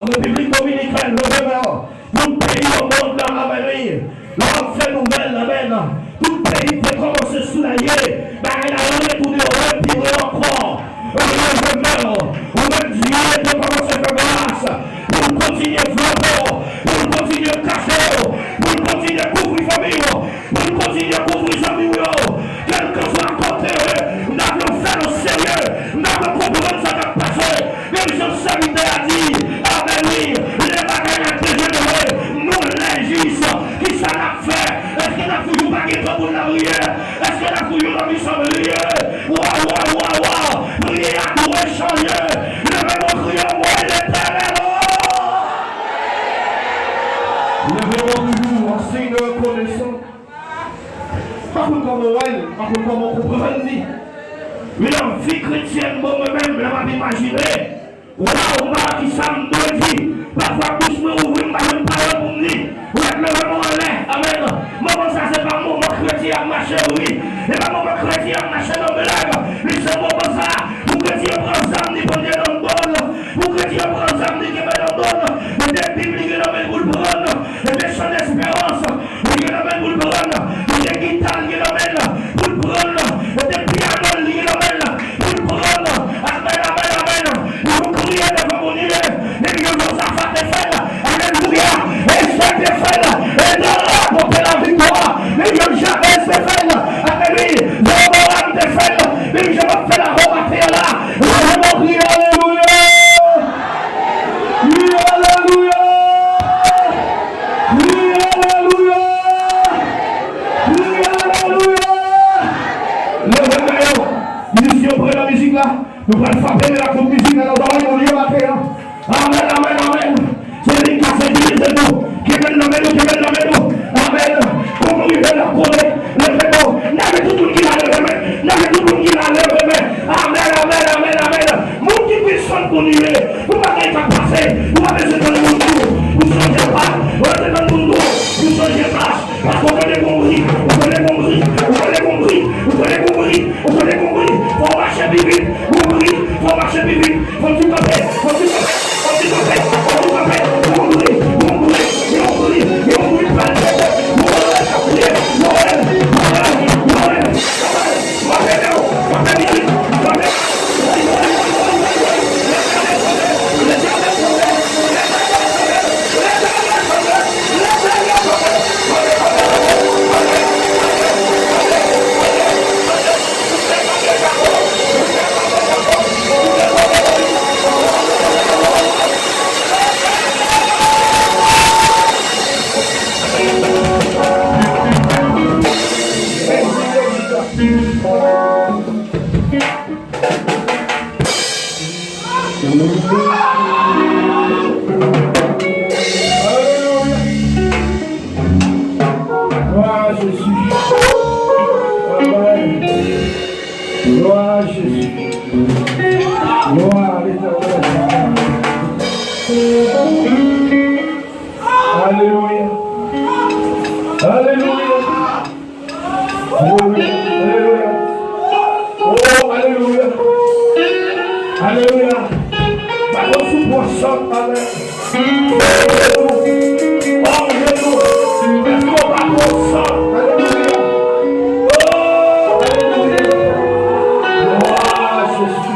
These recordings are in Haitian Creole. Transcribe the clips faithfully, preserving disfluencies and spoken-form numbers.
Repiblik Dominikèn, leve men w. Tout peyi o mond la, amèn, wi. Lè w ap fè nouvèl, amèn. Tout peyi te kòmanse soulaje. Bagay la retounen o pi wo ankò. Leve men w. Ou menm Dye te kòmanse fè gras. Pou l kontinye frape w. Pou l kontinye kache w. Pou l kontinye kouvri fanmi w. Pou l kontinye kouvri zanmi w yo. Kèlkeswa kote yo ye, m ta vle w fè l o serye. M ta vle w konprann sa k ap pase. Menm jan sèvitè a di, amèn, wi, lè bagay la dejenere, nou lè jis, kisa n ap fè? Èske n ap toujou pa gen tan pou n lapriyè? Èske n ap toujou nan misyon priye? Wa, wa, wa, wa! Priye a dwe chanje! Leve men w, kriye, woy Letènèl, o! Leve men w toujou an siy de rekonesans. Pa konn kòman w wè l, pa konn kòman w konprann li. Men nan vi kretyèn mwen, mwen menm, lè m ap imajine, waw, m pa wè kisa m dwe di. Pafwa bouch mwen ouvri, m pa jwenn pawòl pou m di. Ou mèt leve men w anlè. Amèn. Moman sa, se pa moman kredi ap mache, wi. Se pa moman kredi ap mache nan blag. Men se moman sa, pou kredi an pran zam, li pote nan do l. Pou kredi an pran zam, li kenbe nan do l. Mete Bib li gen nan men l pou l pran. Mete chan esperans. Li gen nan men l pou l pran. Li gen gita l gen nan men l pou l pran. Li gen pyano l li gen nan men l pou l pran. Amèn, amèn, amèn. Nou kriye devan Bondye. Menm jan Jozafa te fè l. Alelouya. Estè te fè l. Etènèl la pote laviktwa. Menm jan Jabèz te fè l. Amèn, wi. Jewoboram te fè l. Menm jan w ap fè l avè w maten an la. Leve men w kriye alelouya. Kriye alelouya. Kriye alelouya. Kriye alelouya. Leve men w. Mizisyen yo pran nan mizik la. Nou pral frape men ak tout mizik la nan zòrèy nou li yo maten an. Amèn, amèn, amèn. Se li k ka sekirize nou. Kenbe l nan men nou, kenbe l nan men nou. Amèn. Kòm nou rive nan kote, leve men w. N a gen tout moun ki la leve men. N a gen tout moun ki la leve men. Amèn, amèn, amèn, amèn. Moun ki pi sòt pou nou ye. Pou bagay k ap pase. Ou pa bezwen tann moun di w pou chanje plas. Ou pa bezwen tann moun di w pou chanje plas. Paske w konnen gon bri, w konnen gon bri, w konnen gon bri, w konnen gon bri, w konnen gon bri. Fò w mache pi vit, gon bri, fò w mache pi vit. Fò w di kanpe, fò w di kanpe, fò w di kanpe, fò w di kanpe. Gon bri, gon bri, gon bri, gon bri pral pete. Gon bri k ap kriye, Nwèl, Nwèl, Nwèl. Alelouya. Glwa a Jezi. Amen. Glwa a Jezi. Glwa a Letènèl. Alelouya. Alelouya. Alelouya. Alelouya. Oh, alelouya. Alelouya. Pa konn si w pran chòk, amèn. Ou pa konn sa. Alelouya. Oh, alelouya. Glwa a Jezi.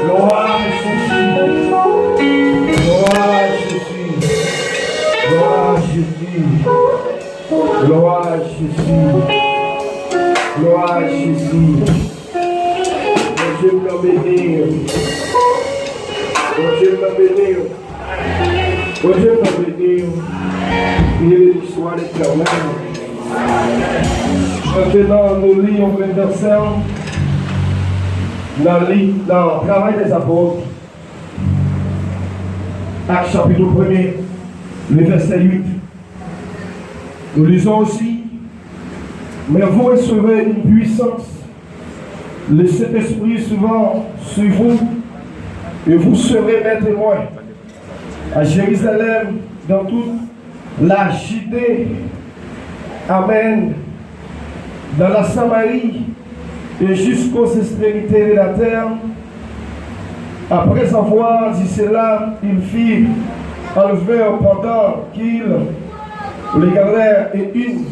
Glwa a Jezi. Glwa a Jezi. Glwa a Jezi. Glwa a Jezi. Glwa a Jezi. Bondye m nan beni w. Bondye m nan beni w. Bondye m nan beni w. Beni swa Letènèl. Mentnan, nou li yon grenn vèsè nan li, nan Travay dèzapòt, Ak chapit premye, le vèsè uit. Nous lisons aussi, mais vous recevrez une puissance, le Saint-Esprit sera sur vous, et vous serez mes témoins à Jérusalem, dans toute la Judée, amen, dans la Samarie et jusqu'aux extrémités de la terre. Après avoir dit cela, ils firent enlever pendant qu'ils regardaient et une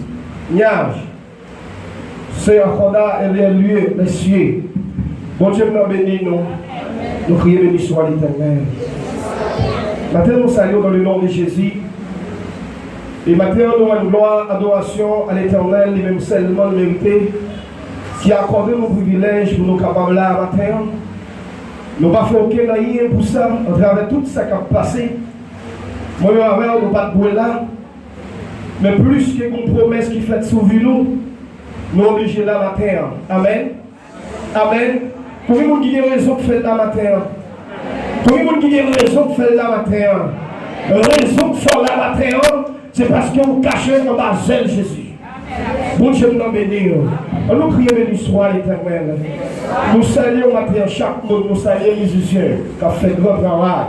nuage se accorda et les lieux, les cieux. Bondye m nan beni nou. Nou kriye benediksyon a Letènèl. Maten nou salye w dans le nom de Jésus. E maten an nou rann glwa, adorasyon a Letènèl, li menm sèlman l merite, ki akòde nou privilèj pou nou kapab la maten an. Nou pa fè okenn anyen pou sa, atravè tout sa k ap pase. Mwen menm avè w, nou pa t dwe la. Men plis ke gon pwomès ki fèt sou vi nou, nou oblije la maten an. Amèn. Amèn. Konbyen moun ki gen rezon pou fè l la maten an? Konbyen moun ki gen rezon pou fè l la maten an? Rezon pou fè w la maten an, se paske w kache anba zèl Jezi. Bondye m nan beni w. Ann nou kriye benediksyon a Letènèl. Nou salye w maten an, chak moun, nou salye mizisyen k ap fè gran travay.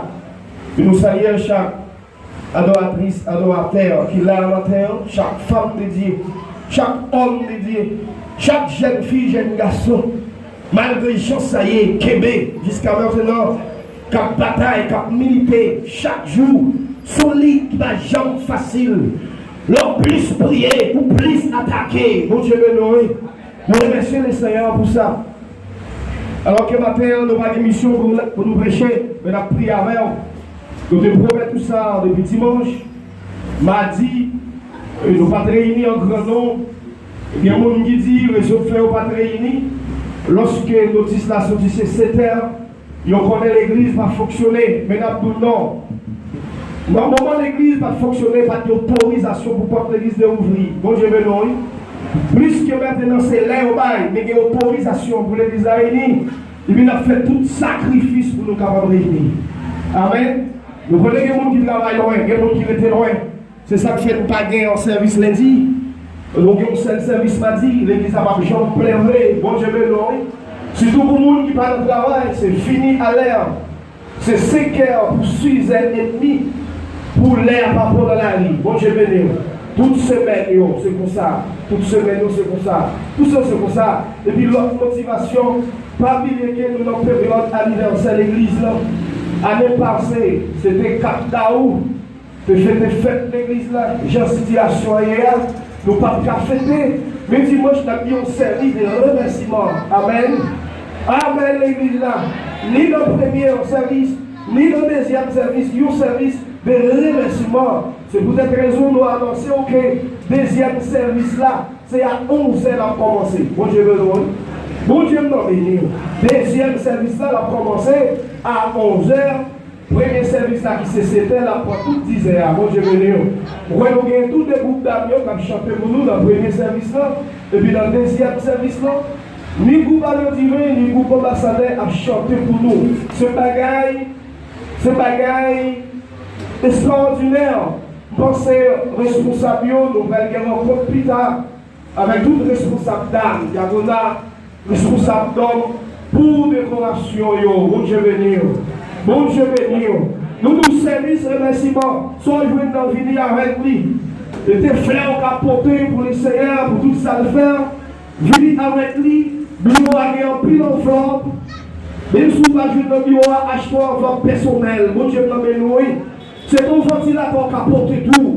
E nou salye chak adoratris, adoratè ki la maten an, chak fanm de Dye, chak òm de Dye, chak jèn fi, jèn gason, malgre jan sa ye, kenbe jiska mentenan, k ap batay, k ap milite chak jou, solid, ki pa janm fasil. Lè w plis priye, ou plis atake. Bondye beni w, wi. Nou remèsye Lesenyè pou sa. Alò ke maten an, nou pa gen misyon pou nou, pou nou preche, men n ap priye avè w. Nou te pwomèt ou sa depi dimanch. Madi, e, nou pa t reyini an gran nonb. Gen moun ki di rezon k fè yo pa t reyini. Lòske notis la soti se sèt è, yo konnen legliz pa fonksyone, men n ap di w non. Nan moman legliz pa t fonksyone, pa t gen otorizasyon pou pòt legliz te ouvri. Bondye beni w, wi. Plis ke mentenan se lè yo bay, men gen otorizasyon pou legliz la reyini. Epi n ap fè tout sakrifis pou nou kapab reyini. Amèn. Nou konnen gen moun ki travay lwen, gen moun ki rete lwen. Se sa k fè nou pa gen yon sèvis lendi. Nou gen yon sèl sèvis madi, legliz la p ap janm plen vre. Bondye beni w, wi. Sitou pou moun ki pa nan travay, se fini alè. Se senkè pou sizè edmi, pou lè a pa pran nan lari. Bondye beni w. Tout semèn yo, se konsa. Tout semèn yo, se konsa. Tout semèn, se konsa. Epi lòt motivasyon, pa bliye ke nou nan peryòd anivèsè legliz la. Ane pase, se te kat dawou. Te fete fèt legliz la, jan sitiyasyon an ye a, nou p ap ka fete. Men dimanch, n ap gen yon sèvis de remèsiman. Amèn. Amèn, legliz la. Ni nan premye sèvis, ni nan dezyèm sèvis, yon sèvis de remèsiman. Se poutèt rezon nou anonse w ke dezyèm sèvis la, se a onzè l ap kòmanse. Bondye beni w, wi. Bondye m nan beni w. Dezyèm sèvis la, l ap kòmanse a onzè. Premye sèvis la ki se sèt è, l ap pran tout dizè a. Bondye beni w. Ou wè nou gen tou de gwoup dam yo k ap chante pou nou nan premye sèvis la, epi nan dezyèm sèvis la, ni gwoup Alyo Diven, ni gwoup Anbasadè ap chante pou nou. Se bagay, se bagay estrawòdinè. M panse responsab yo, nou pral gen rankont pita. Avèk tout responsab dam, dyakona, responsab dòm, pou dekorasyon yo. Bondye beni w. Bondye beni w. Nou di w sèvis remèsiman. Sa w jwenn nan, vini avèk li. E te flè w ka pote pou Lesenyè, pou tout sa l fè. Vini avèk li. Biwo a gen anpil anvlòp. Menm si w pa jwenn nan biwo a, achte w anvlòp pèsonèl. Bondye nan beni w, wi. Se yon vantilatè w ka pote tou.